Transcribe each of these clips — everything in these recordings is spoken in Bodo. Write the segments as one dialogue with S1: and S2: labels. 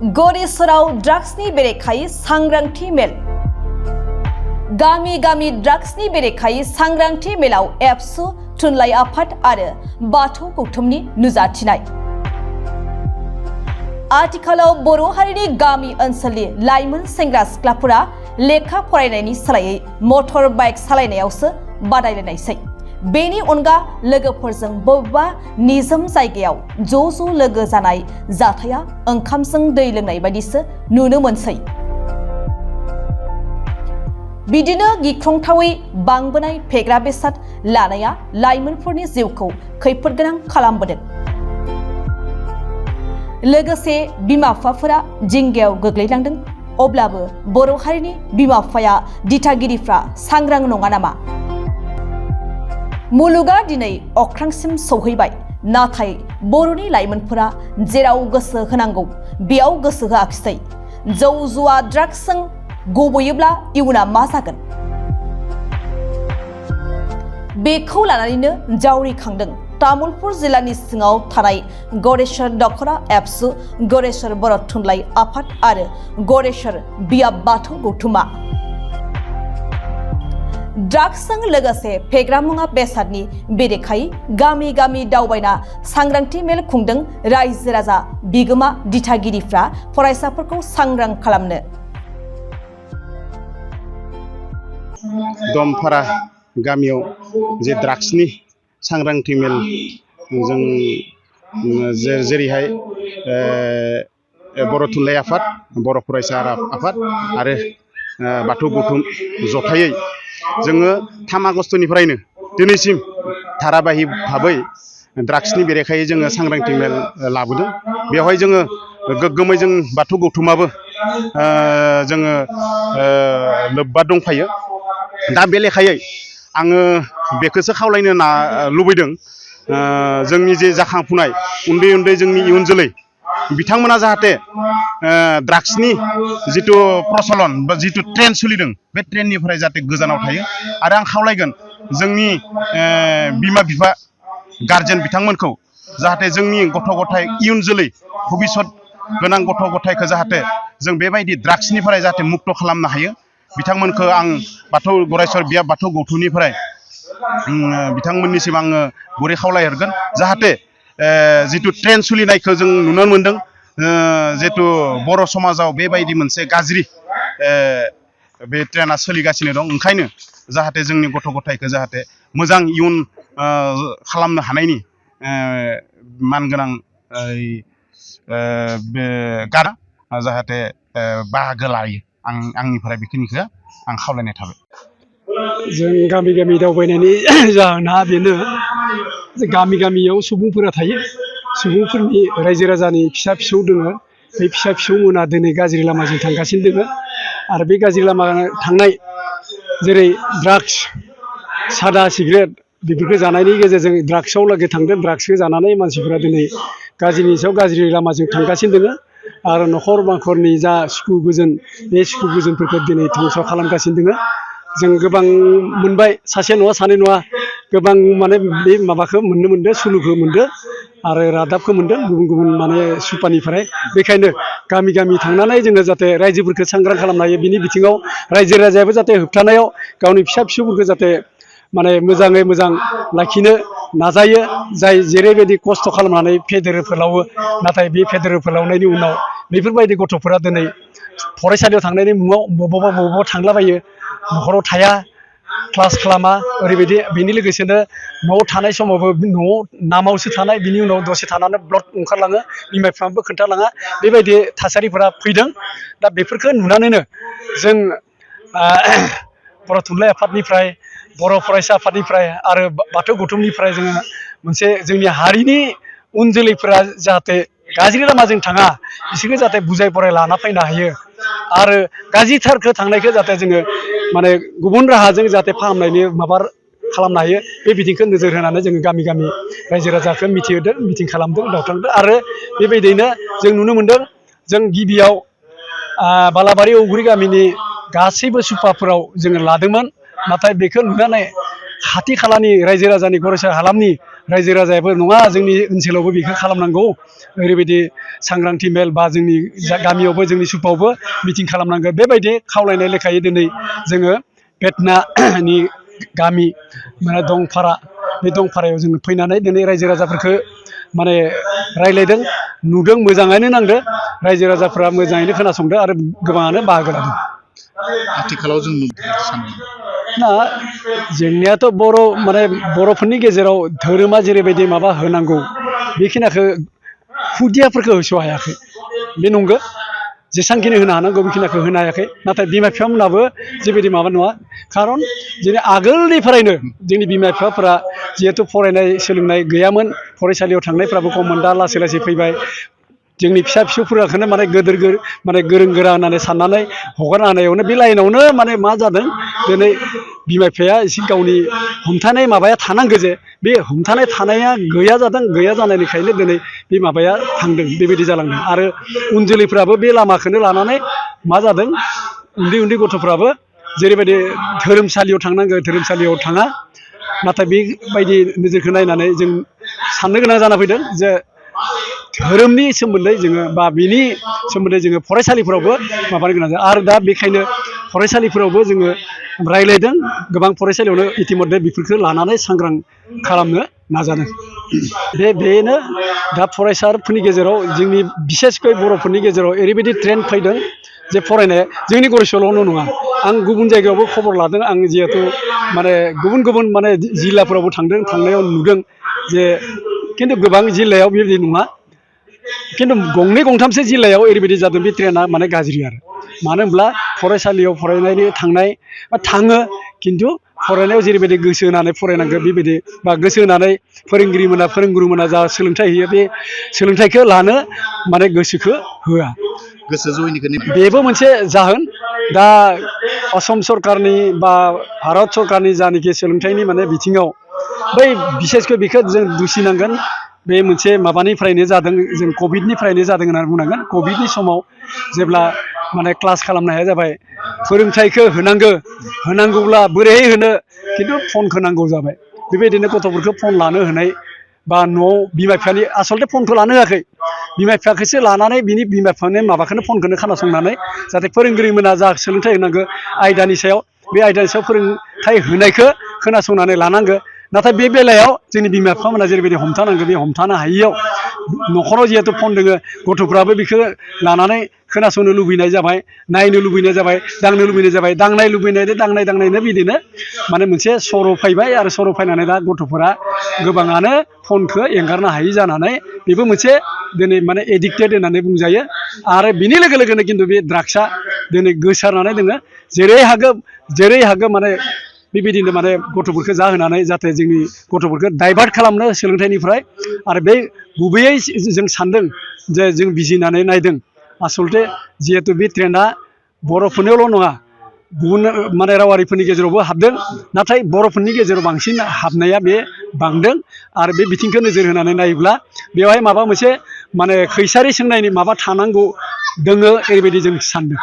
S1: गरेसराव ड्राग्सनि बेरेखायै सांग्रांथि मेल। गामि गामि ड्राग्सनि बेरेखायै सांग्रांथि मेलाव एबसु थुनलाइ आफाद आरो बाथौ गौथुमनि नुजाथिनाय। आथिखालाव बर' हारिनि गामि ओनसोलनि लाइमोन सेंग्रा सिख्लाफोरा लेखा फरायनायनि सोलायै मटर बाइक सालायनायावसो बादायलायनायसै। बेनि अनगा लोगोफोरजों बबेबा निजोम जायगायाव ज' लोगो जानाय जाथाया ओंखामजों दै लोंनाय बायदिसो नुनो मोनसै। बिदिनो गिख्रंथावै बांबोनाय फेग्रा बेसाद लानाया लाइमोनफोरनि जिउखौ खैफोद गोनां खालामबोदों। लोगोसे बिमा-बिफाफोरा जिंगायाव गोग्लैलांदों। अब्लाबो बर' हारिनि बिमा-बिफाया दिथागिरिफ्रा सांग्रां नङा नामा? मुलुगा दिनै अख्रांसिम सौहैबाय, नाथाय बर'नि लाइमोनफोरा जेराव गोसो होनांगौ बेयाव गोसो होआखिसै। जौ जुवा ड्राग्सजों गबयोब्ला इयुना मा जागोन? बेखौ लानानैनो जावरिखांदों तामुलपुर जिल्लानि सिङाव थानाय गरेसर दख'रा एबसु, गरेसर बर' थुनलाइ आफाद आरो गरेसर बियाब बाथौ गौथुमा। ड्राग्सजों लोगोसे फेग्रा मुवा बेसादनि बेरेखायै गामि गामि दावबायना सांग्रांथि मेल खुंदों रायजो राजा बिगोमा दिथागिरिफ्रा फरायसाफोरखौ सांग्रां खालामनो।
S2: दमफारा गामियाव जे ड्राग्सनि सांग्रांथि मेल जों जेरैहाय बर' थुनलाइ आफाद, बर' फरायसा आफाद आरो बाथौ गौथुम जथायै जोङो 3 आगस्तनिफ्रायनो दिनैसिम धाराबाहिक भाबै ड्राग्सनि बेरेखायै जोङो सांग्रांथि मेल लाबोदों। बेवहाय जोङो गोग्गोमै जों बाथौ गौथुमाबो जोङो लोब्बा दंफायो। दा बे लेखायै आङो बेखौसो खावलायनो लुबैदों, जोंनि जे जाखांफुनाय उन्दै उन्दै जोंनि इयुन जोलै बिथांमोना जाहाथे ड्राग्सनि जिथु प्रचलन बा जिथु ट्रेन्ड सोलिदों बे ट्रेन्डनिफ्राय जाहाथे गोजानाव थायो। आरो आं खावलायगोन जोंनि बिमा बिफा गारजेन बिथांमोनखौ जाहाथे जोंनि गथ' गथाय इयुन जोलै भबिसत गोनां गथ' गथायखौ जाहाथे जों बेबायदि ड्राग्सनिफ्राय जाहाथे मुक्त खालामनो हायो। बिथांमोनखौ आं बाथौ गरेसर बियाब बाथौ गौथुमनिफ्राय बिथांमोननिसिम आङो गुरै खावलायहरगोन जाहाथे जिथु ट्रेन्ड सोलिनायखौ जों नुनो मोनदों, जिहेतु बर' समाजाव बेबायदि मोनसे गाज्रि बे ट्रेन्डआ सोलिगासिनो दं। ओंखायनो जाहाथे जोंनि गथ' गथायखौ जाहाथे मोजां इयुन खालामनो हानायनि मानगोनां गारा जाहाथे बाहागो लायो। आंनिफ्राय बेखिनिखौ आं खावलायनाय थाबाय।
S3: जों गामि गामि दावबायनायनि जाहोना बेनो, गामि गामियाव सुबुंफोरा थायो। सुबुंफोरनि रायजो राजानि फिसा फिसौ दोङो। बे फिसा फिसौमोना दिनै गाज्रि लामाजों थांगासिनो दोङो। आरो बे गाज्रि लामा थांनाय जेरै ड्राग्स, सादा सिगारेट बेफोरखौ जानायनि गेजेरजों ड्राग्सआव लागै थांदों। ड्राग्सखौ जानानै मानसिफोरा दिनै गाज्रिनि सायाव गाज्रि लामाजों थांगासिनो दोङो। आरो न'खर बांखरनि जा सुखु गोजोन, बे सुखु गोजोनफोरखौ दिनै धंस खालामगासिनो दोङो। जों गोबां मोनबाय, सासे नङा सानै नङा, गोबां माने बे माबाखौ मोननो मोनदों, सुलुखौ मोनदों आरो रादाबखौ मोनदों गुबुन गुबुन माने सुपानिफ्राय। बेखायनो गामि गामि थांनानै जोङो जाहाथे रायजोफोरखौ सांग्रां खालामनो हायो। बिनि बिथिङाव रायजो राजायाबो जाहाथे होबथानायाव गावनि फिसा फिसौफोरखौ जाहाथे माने मोजाङै मोजां लाखिनो नाजायो। जाय जेरैबायदि खस्थ' खालामनानै फेदेरो फोलावो, नाथाय बे फेदेरो फोलावनायनि उनाव बेफोरबायदि गथ'फोरा दिनै फरायसालियाव थांनायनि मुङाव बबावबा थांलाबायो, न'खराव थाया, क्लास खालामा, ओरैबायदि। बेनि लोगोसेनो न'आव थानाय समावबो न'आव नामावसो थानाय, बिनि उनाव दसे थानानै ब्लड ओंखारलाङो, बिमा बिफाबो खोन्थालाङा, बेबायदि थासारिफोरा फैदों। दा बेफोरखौ नुनानैनो जों बर' थुनलाइ आफादनिफ्राय, बर' फरायसा आफादनिफ्राय आरो बाथौ गौथुमनिफ्राय जोङो मोनसे जोंनि हारिनि उन जोलैफोरा जाहाथे गाज्रि लामाजों थाङा, बिसोरखौ जाहाथे बुजाय बराय लाना फैनो हायो। आरो गाज्रिथारखौ थांनायखौ जाहाथे जोङो माने गुबुन राहाजों जाहाथे फाहामनायनि माबा खालामनो हायो, बे बिथिंखौ नोजोर होनानै जोङो गामि गामि रायजो राजाखौ मिथिहोदों, मिटिं खालामदों, दावथांदों। आरो बेबायदियैनो जों नुनो मोनदों, जों गिबियाव बालाबारि औगुरि गामिनि गासैबो सुपाफोराव जोङो लादोंमोन। नाथाय बेखौ नुनानै खाथि खालानि रायजो राजानि गरेसर हालामनि रायजो राजायाबो नङा जोंनि ओनसोलावबो बेखौ खालामनांगौ ओरैबायदि सांग्रांथि मेल बा जोंनि गामियावबो जोंनि सुपावबो मिटिं खालामनांगौ बेबायदि खावलायनाय लेखायै दिनै जोङो बेटनानि गामि माने दंफारा बे दंफारायाव जों फैनानै दिनै रायजो राजाफोरखौ माने रायज्लायदों नुदों मोजाङैनो नांदों रायजो राजाफ्रा मोजाङैनो खोनासंदों आरो गोबाङानो बाहागो लादों।
S4: आथिखालाव जों
S3: ना जोंनियाथ' बर' माने बर'फोरनि गेजेराव धोरोमा जेरैबायदि माबा होनांगौ बेखिनिखौ खुदियाफोरखौ होस' हायाखै बे नंगौ जेसांखिनि होनो हानांगौ बेखिनिखौ होनो हायाखै नाथाय बिमा बिफामोनाबो जेबायदि माबा नङा खारन जोंनि आगोलनिफ्रायनो जोंनि बिमा बिफाफोरा जिहेथु फरायनाय सोलोंनाय गैयामोन फरायसालियाव थांनायफ्राबो खममोन दा लासै लासै फैबाय जोंनि फिसा फिसौफोरखौनो माने गोदोर माने गोरों गोरा होननानै साननानै हगारना होनायावनो बे लाइनावनो माने मा जादों दिनै बिमा बिफाया एसे गावनि हमथानाय माबाया थानांगौ जे बे हमथानाय थानाया गैया जादों गैया जानायनिखायनो दिनै बे माबाया थांदों बेबायदि जालांदों आरो उन जोलैफ्राबो बे लामाखौनो लानानै मा जादों उन्दै उन्दै गथ'फ्राबो जेरैबायदि धोरोमसालियाव थांनांगौ धोरोमसालियाव थाङा नाथाय बेबायदि नोजोरखौ नायनानै जों साननो गोनां जाना फैदों जे धोरोमनि सोमोन्दै जोङो बा बिनि सोमोन्दै जोङो फरायसालिफोरावबो माबानो गोनां जायो आरो दा बेखायनो फरायसालिफोरावबो जोङो रायज्लायदों गोबां फरायसालियावनो इतिमध्य बेफोरखौ लानानै सांग्रां खालामनो नाजादों बेनो दा फरायसाफोरनि गेजेराव जोंनि बिसेसकै बर'फोरनि गेजेराव ओरैबायदि ट्रेन्ड फैदों जे फरायनाया जोंनि गरिसलावल' नङा आं गुबुन जायगायावबो खबर लादों आं जिहेथु माने गुबुन माने जिल्लाफोरावबो थांनायाव नुदों जे खिन्थु गोबां जिल्लायाव बेबायदि नङा खिन्थु गंनै गंथामसो जिल्लायाव ओरैबायदि जादों बे ट्रेना माने गाज्रि आरो मानो होनब्ला फरायसालियाव फरायनायनि थांनाय थाङो खिन्थु फरायनायाव जेरैबायदि गोसो होनानै फरायनांगौ बेबायदि बा गोसो होनानै फोरोंगुरुमोना जा सोलोंथाइ होयो बे सोलोंथाइखौ लानो माने गोसोखौ होआ
S4: गोसो जयैनिखौ
S3: बेबो मोनसे जाहोन दा असम सरकारनि बा भारत सरकारनि जानाखि सोलोंथाइनि माने बिथिङाव बै बिसेसकै बेखौ जों दुसिनांगोन बे मोनसे माबानिफ्रायनो जादों जों कभिडनिफ्रायनो जादों होननानै बुंनांगोन कभिडनि समाव जेब्ला माने क्लास खालामनो हाया जाबाय फोरोंथाइखौ होनांगौब्ला बोरैहाय होनो खिन्थु फनखौ नांगौ जाबाय बेबायदिनो गथ'फोरखौ फन लानो होनाय बा न'आव बिमा बिफानि आसलथे फनखौ लानो होआखै बिमा बिफाखौसो लानानै बिनि बिमा बिफानि माबाखौनो फनखौनो खोनासंनानै जाहाथे फोरोंगिरिमोना जा सोलोंथाइ होनांगौ आयदानि सायाव बे आयदानि सायाव फोरोंथाइ होनायखौ खोनासंनानै लानांगौ नाथाय बे बेलायाव जोंनि बिमा बिफामोना जेरैबायदि हमथानांगौ बे हमथानो हायियाव न'खराव जिहेतु फन दोङो गथ'फ्राबो बेखौ लानानै खोनासंनो लुबैनाय जाबाय नायनो लुबैनाय जाबाय दांनो लुबैनाय जाबाय दांनायनो बिदिनो माने मोनसे सर' फैबाय आरो सर' फैनानै दा गथ'फोरा गोबाङानो फनखौ एंगारनो हायि जानानै बेबो मोनसे दिनै माने एडिक्टेड होननानै बुंजायो आरो बिनि लोगो लोगोनो खिन्थु बे ड्राग्सआ दिनै गोसारनानै दोङो जेरै हागौ माने बेबायदिनो माने गथ'फोरखौ जाहोनानै जाहाथे जोंनि गथ'फोरखौ डाइभार्ट खालामनो सोलोंथाइनिफ्राय आरो बे गुबैयै जों सानदों जे जों बिजिरनानै नायदों आसलथे जिहेतु बे ट्रेन्डआ बर'फोरनियावल' नङा गुबुन माने रावारिफोरनि गेजेरावबो हाबदों नाथाय बर'फोरनि गेजेराव बांसिन हाबनाया बे बांदों आरो बे बिथिंखौ नोजोर होनानै नायोब्ला बेवहाय माबा मोनसे माने खैसारि सोंनायनि माबा थानांगौ दोङो ओरैबायदि जों सानदों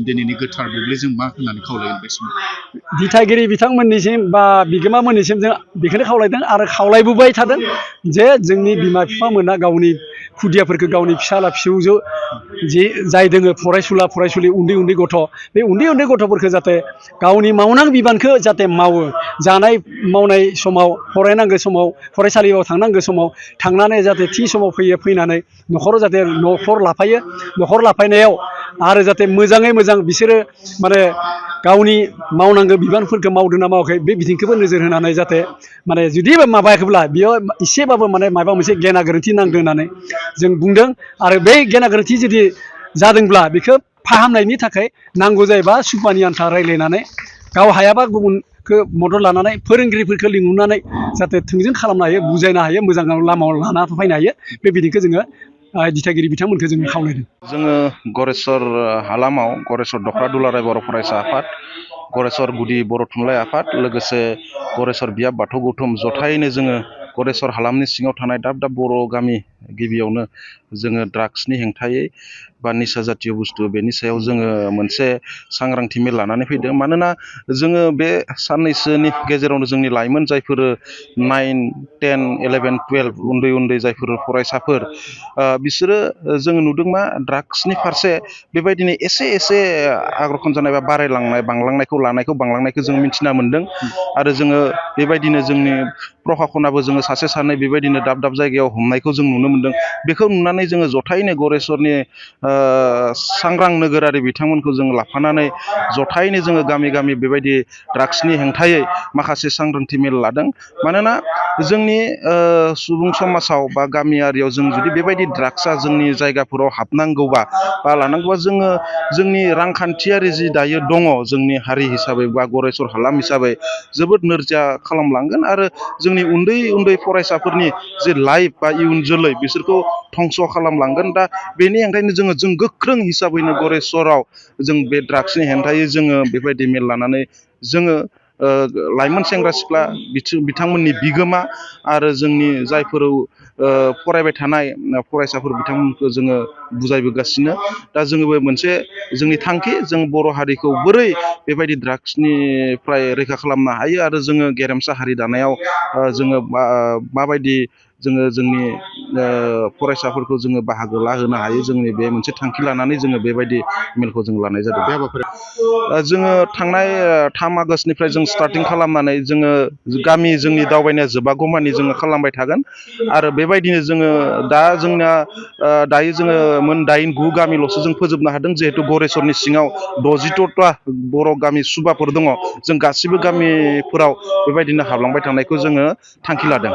S4: दिनैनि गोथार बुब्लि जों मा होननानै खावलायगोन बे समाव
S3: दिथागिरि बिथांमोननिसिम बा बिगोमामोननिसिम जों बेखौनो खावलायदों आरो खावलायबोबाय थादों जे जोंनि बिमा बिफामोना गावनि खुदियाफोरखौ गावनि फिसाला फिसौजो जे जाय दोङो फरायसुलि उन्दै गथ' बे उन्दै गथ'फोरखौ जाहाथे गावनि मावनां बिबानखौ जाहाथे मावो जानाय मावनाय समाव फरायनांगौ समाव फरायसालियाव थांनांगौ समाव थांनानै जाहाथे थि समाव फैनानै न'खराव जाहाथे न'खर लाफायनायाव आरो जाहाथे मोजाङै मोजां बिसोरो माने गावनि मावनांगौ बिबानफोरखौ मावदों ना मावाखै बे बिथिंखौबो नोजोर होनानै जाहाथे माने जुदि माबायाखैब्ला बेयाव एसेबाबो माने माबा मोनसे गेना गोरोन्थि नांदों होननानै जों बुंदों आरो बे गेना गोरोन्थि जुदि जादोंब्ला बेखौ फाहामनायनि थाखाय नांगौ जायोबा सुपानि आन्था रायज्लायनानै गाव हायाबा गुबुनखौ मदद लानानै फोरोंगिरिफोरखौ लिंहरनानै जाहाथे थोंजों खालामनो हायो बुजायनो हायो मोजां लामायाव लाना फैनो हायो बे बिथिंखौ जोङो दिथागिरि बिथांमोनखौ जोङो खावलायदों
S5: जोङो गरेस्वर हालामाव गरेस्वर दख्रा दुलाराय बर' फरायसा आफाद गरेस्वर गुदि बर' थुनलाइ आफाद लोगोसे गरेस्वर बियाब बाथौ गौथुम जथायैनो जोङो गरेस्वर हालामनि सिङाव थानाय दाब दाब बर' गामि गिबियावनो जोङो ड्राग्सनि हेंथायै बा निसा जातीय बुस्थु बेनि सायाव जोङो मोनसे सांग्रांथि मेल लानानै फैदों मानोना जोङो बे साननैसोनि गेजेरावनो जोंनि लाइमोन जायफोर 9, 10, 11, 12 उन्दै उन्दै जायफोर फरायसाफोर बिसोरो जोङो नुदों मा ड्राग्सनि फारसे बेबायदिनो एसे एसे आग्रसन जानाय बा बांलांनायखौ जों मिथिना मोन्दों आरो जोङो बेबायदिनो जोंनि प्रखाखनाबो जोङो सासे सानै बेबायदिनो दाब दाब जायगायाव हमनायखौ जों नुनो मोन्दों बेखौ नुनानै जोङो जथायैनो गरेस्वरनि सांग्रां नोगोरारि बिथांमोनखौ जों लाफानानै जथायैनो जोङो गामि गामि बेबायदि ड्राग्सनि हेंथायै माखासे सांग्रांथि मेल लादों मानोना जोंनि सुबुं समाजाव बा गामियारियाव जों जुदि बेबायदि ड्राग्सआ जोंनि जायगाफोराव हाबनांगौबा बा लानांगौबा जोङो जोंनि रांखान्थियारि जि दायो दङ जोंनि हारि हिसाबै बा गरेस्वर हालाम हिसाबै जोबोद नोरजिया खालामलांगोन आरो जोंनि उन्दै उन्दै फरायसाफोरनि जे लाइफ बा इयुन जोलै बिसोरखौ धंस' खालामलांगोन दा बेनि अनगायैनो जों गोख्रों हिसाबैनो गरेस्वराव जों बे ड्राग्सनि हेंथायै जोङो बेबायदि मेल लानानै जोङो लाइमोन सेंग्रा सिख्ला बिथांमोननि बिगोमा आरो जोंनि जायफोर फरायबाय थानाय फरायसाफोर बिथांमोनखौ जोङो बुजायबोगासिनो दा जोङो मोनसे जोंनि थांखि जों बर' हारिखौ बोरै बेबायदि ड्राग्सनिफ्राय रैखा खालामनो हायो आरो जोङो गेरेमसा हारि दानायाव जोङो माबायदि जोङो जोंनि फरायसाफोरखौ जोङो बाहागो लाहोनो हायो जोंनि बे मोनसे थांखि लानानै जोङो बेबायदि मेलखौ जों लानाय जादों जोङो थांनाय 3 आगष्टनिफ्राय जों स्टार्टिं खालामनानै जोङो गामि जोंनि दावबायनाया जोबागौमानि जोङो खालामबाय थागोन आरो बेबायदिनो जोङो दा जोंना दायो जोङो मोन 8-9 गामिल'सो जों फोजोबनो हादों जिहेतु गरेस्वरनि सिङाव 62टा बर' गामि सुबाफोर दङ जों गासिबो गामिफोराव बेबायदिनो हाबलांबाय थानायखौ जोङो थांखि लादों।